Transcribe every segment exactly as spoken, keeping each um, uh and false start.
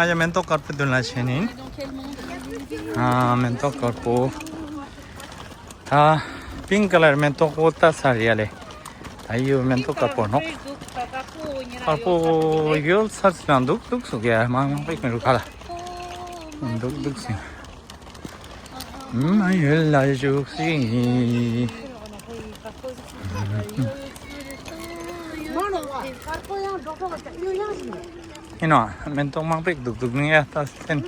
ང་ཡ་མེ་ཏོག་དཀར་པོ་དོན་ལ་བྱས་ནིན། ཨ་མེ་ཏོག་དཀར་པོ། ད་པིང་ཀ་ལར་མེ་ཏོག་པོ་ལྟ་ས་རེད་ཡ་ལེ། ད་ཡོད་མེ་ཏོག་དཀར་པོ་ནོག་དཀར་པོ་ཡོད་ཚར་ཚུལ་ན་འདུག་འདུག་སུ་ག་མང་མང་པིག་མི་རུ་ཁ་ལ། འདུག་འདུག་སུ། མ་ཡོད་ལ་བཞུགས་སྲིད། ཡིན་ནོ། མེ་ཏོག་མང་པོ་འདུག་འདུག་ནི་ཡ་ད་བསྟན་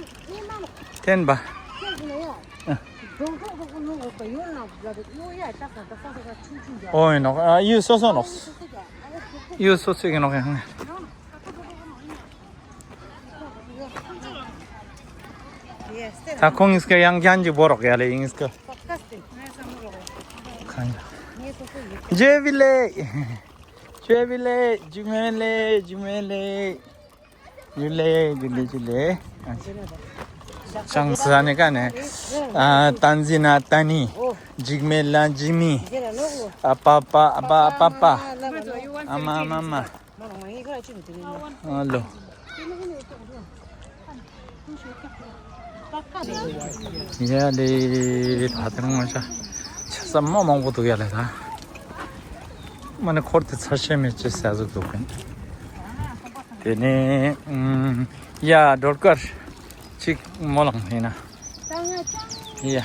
བསྟན་པ། ཨོ་ཡིན་ནོ། ཨ་ཡུལ་སོ་སོ་ནོ། ཡུལ་སོ་སོ་གི་ནོ་ཡང་། ད་ཁོང་ངིས་ཀ་ཡང་རྒྱན་གྱི་བོ་རོག་ཡ་ལེ་ཡིན་ཀ། ཇེ་བི་ལེ། ཇེ་བི་ལེ། ཇུ་མེ་ལེ། ཇུ་མེ་ལེ། ཇུ་ལེ། ཇུ་ལེ། ཇུ་ལེ། ཅང་ས་ནེ་ཀ་ནེ། ཨ་ཏན་ཟི་ན་ཏན་ནི། འཇིགས་མེད་ལ་འཇིགས་མི། ཨ་པ་པ་ཨ་པ་ཨ་པ་པ། ཨ་མ་ཨ་མ་མ། ཨ་ལོ། ཡ་ལེ། ད་དེ་རིང་ང་ཆ་ཆ་ས་མ་མང་པོ་འདུག་ཡ་ལེ་ད། མ་ནི་འཁོར་དེ་ཚར་ཤེས་མེད་ཅེས་ཟ་ཟུག་འདུག་གིན། དེ་ནས་ཨུམ། ཡ་སྒྲོལ་དཀར་ཅིག་མོ་ལང་ཡིན་ན། ཡ།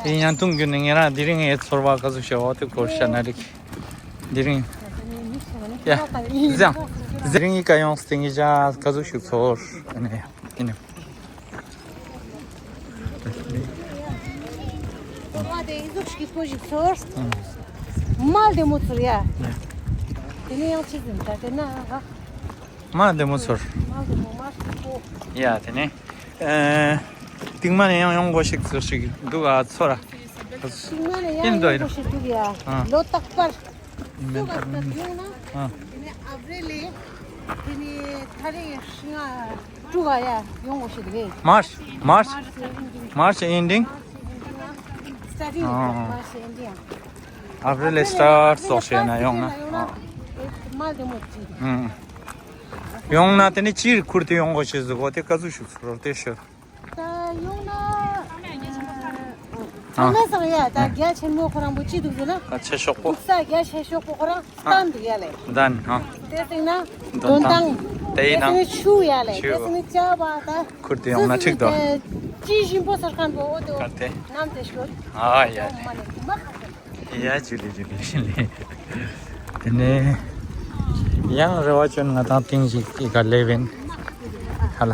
དེ་ཡང་ཐུང་རྒྱུ་ནི་ངེད་རང་དེ་རིང་ངའི་ཚོར་བ་ག་ཚོད་ཤོད་འོ་དེ་སྐོར་བཤད་ན་འགྲིག་དེ་རིང་། ཡ། ཟང་། དེ་རིང་ཡི་ག་ཡོང་སྟེང་གི་ཇ་ག་ཚོད་ཤུགས་ཚོར་ཨ་ནི་ཡིན་ནི། ཚོར་བ་དེ་ཡི་ཟུག་ཤིག་སྐོར་ཞིག་ཚོར། མ་བདེ་མོ་ཚོར་ཡ། དེ་ནས་ཡང་ཅི་ཟིན་ད་དེ་ན་ཨ། མ་བདེ་མོ་ཚོར། མ་བདེ་མོ་མ་ཤི་པོ། ཡ་དེ་ནས། ཨ། སྟིང་མ་ནས་ཡང་ཡོང་དགོས་ཤིག་ཚོར་ཞིག་འདུག་ཨ་ཚོར་ཨ། སྟིང་མ་ནས་ཡང་ཡིན་ཡོང་དགོས་ཤིག་འདུག་ཡ། ཨ། ལོ་རྟག་པར། སུ་ག་ད་ཡོང་ན། ཨ། དེ་ནས་ཨབ་རེ་ལེ། དེ་ནས་ཐ་རེ་ཤི་ང་དྲུག་ག་ཡ་ཡོང་དགོས་ཤིག་རེད། March March March ending starting March ending ཨ། ཨབ་རེ་ལེ་སི་ཊར་ཊི་སོགས་བྱས་ན་ཡོང་ན། ཨ། མ་བདེ་མོ་ཅིག་ཨུམ། ཡོང་ན་དེ་ནི་སྤྱིར་ཁུར་དེ་ཡོང་དགོས་ཤེས་ཟིག་གོ་དེ་ག་ཟུག་ཞིག་ཚོར་དེ་ཤོད། ད་ཡོང་ན། ཨ། ཚང་མས་སང་ཡ་ད་རྒྱ་ཆེན་མོ་ཁོ་རང་པོ་ཅི་འདུག་ཟེར་ན། ཨ་ཆེ་ཤོག་པོ། འདུག་ས་རྒྱ་ཆེ་ཤོག་པོ་ཁོ་རང་སྟན་འདུག་ཡ་ལེ། འདན་ཨ། དེ་སིང་ན། འདོན་ཐང་། དེ་ཡིན་ན། དེ་སིང་ཆུ་ཡ་ལེ། ཆུ། དེ་སིང་ཅ་བ་ད། ཁུར་དེ་ཡོང་ན་འགྲིག་དོ། ཅི་ཞིམ་པོ་སར་ཁན་པོ་འོ་དོ། ག་དེ། ནམ་དེ་ཤོད། ཨ་ཡ་ལེ། ཡ་ཇུ་ལེ་ཇུ་ལེ་ཞིན་ལེ། དེ་ནས་ཡང་རེ་བ་བཅོན་ང་དང་ཏིང་ཞིག་གི་ག་ལེ་བན་ཧ་ལ།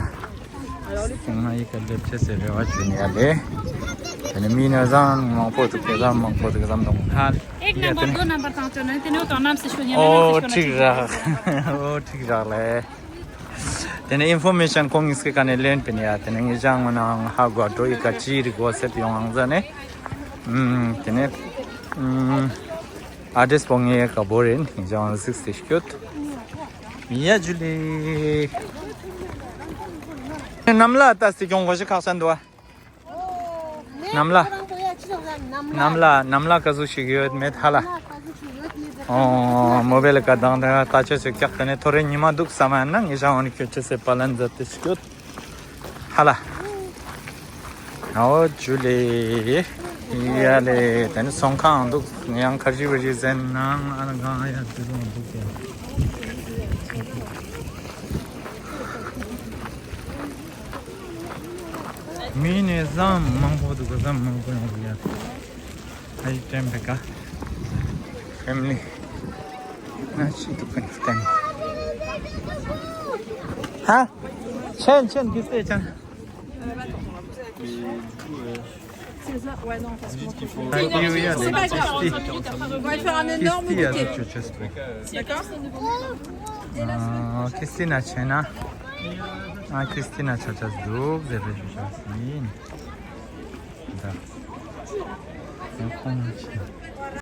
ང་ཡི་ག་ལེབ་ཆེ་སེ་རེ་བ་བཅོན་ཡ་ལེ། དེ་ནས་མི་ནི་བཟང་མང་པོ་འདུག་གི་བཟང་མང་པོ་འདུག་གི་བཟང་འདུག་ཧ་ལ། ཨེག་ནམ་བར་དོ་ནམ་བར་དང་བཅོན་ནས་དེ་ནས་དང་ནམ་སི་ཤོ་ཉན་ནས་ཨོ་ནམ་སི་ཤོ་ཉན་ནས། ཨོ་ཁྲིག་རག་ལེ། དེ་ནས་ཨིན་ཕོར་མེ་ཤན་ཁོང་གཉིས་ཀྱི་ཀ་ནས་ལེན་པ་ནི་ཡ། དེ་ནས་ངེད་ཅག་ངོ་ནང་ཧ་གོ་འགྲོ་ཡི་ཀ་ཅི་རིག་གོ་ཟེར་དུ་ཡོང་ཨང་ཟ་ནས། ཨུམ། དེ་ནས་ཨུམ། ཨ་ཌེས་པོ་ངའི་ཀ་བོ་རེད། ངེད་ཅག་ང་གཟིགས་ཏེ་སྐྱོད། ཡ་ཇུ་ལེ། ནམ་ལ་ལྟ་སྟེ་གྱོང་གོ་ཞིག་ཁག་ཅན་འདུག་ཨ། ནམ་ལ། ནམ་ལ། ནམ་ལ་ག་ཟུག་ཞིག་ཡོད་མེད་ཧ་ལ། ཨོ་མོ་བེལ་ཀ་དང་དེ་ལྟ་ཆོས་སུ་ཀྱག་ཏེ་ནས་ཐོ་རེ་ཉི་མ་འདུག་ས་མ་ན་ངེད་ཤ་འོ་ནི་ཁྱོད་ཆོས་སེ་པ་ལན་མཛད་དེ་སྐྱོད་ཧ་ལ། ཨོ་ཇུ་ལེ། ཡ་ལེ་དེ་ནི་སོང་ཁང་འདུག་ཡང་ཁར་ཇི་བེ་ཇི་ཟན་ནང་ཨ་ན་གང་ཡ་དེ་ཚོ་འདུག་ཀྱང་། མི་ནི་ཟམ་མང་པོ་འདུག་ཟམ་མང་པོ་ཡོང་གི་ཡ། ཨ་ཡི་ཏྲེན་པེ་ཀ་ཕེ་མི་ལི་ན་ཅི་འདུག་གན་ཏན། ཧ། ཆེན་ཆེན་གི་སེ་ཆེན། C'est ça, ouais, non, parce que moi, c'est pas grave, cinq minutes après, revenir. On va faire un énorme goûter. D'accord ? ཨ། ཁི་སི་ན་ཆེ་ན། ཨ། ཁི་སི་ན་ཆ་ཆ་འདུག་ཟེར་བའི་ཞུ་ཆ་སི་ཡིན། ད། ཡང་ཁོང་ཆེ།